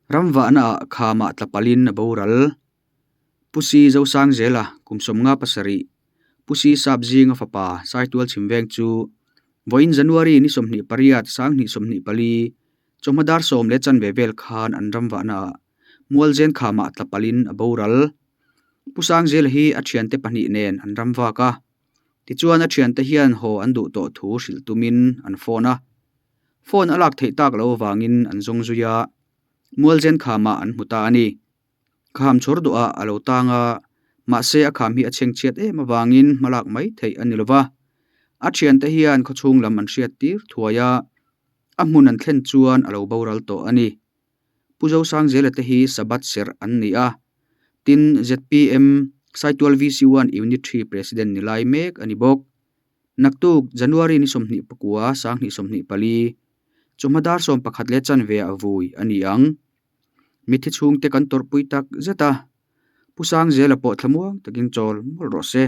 Ramvahna ah khamah tlapalin a boral. Pu Si Zosangzela kum 57, Pu Si Sap zinga fapa Saitual Chhimveng chu vawiin January ni 28 2024 chawhma dar sawm leh chanve vel khan an ramvahna ah Mualzen khamah tlapalin a boral. Pu Sangzela hi a thiante pahnih nen an ramvak a, tichuan a thiante hian haw an duh tawh thu hrilh tumin an phone a. Phone a lak theih tak loh avangin an zawng zui a, Mualzen khamah an hmu ta a ni. Kham chhawr duhah a lo tang a, mahse a kham hi a chhengchhiat em avangin hmalak mai theih a ni lo va. A thiante hian khawchhung lam an hriat tir thuai a, a hmun an thlen chuan a lo boral tawh a ni. Pu Zosangzela te hi Sabbath serh an ni a, tin zpm Saitual VC1 Unit 3 President ni lai mek a ni bawk. Naktuk January ni 29 2024 chawhma dar 11 leh chanve ah vui a ni ang. Mithi chhungte kan tawrhpui tak zet a, Pu Sangzela pawh thlamuang takin chawl mawlh rawh se.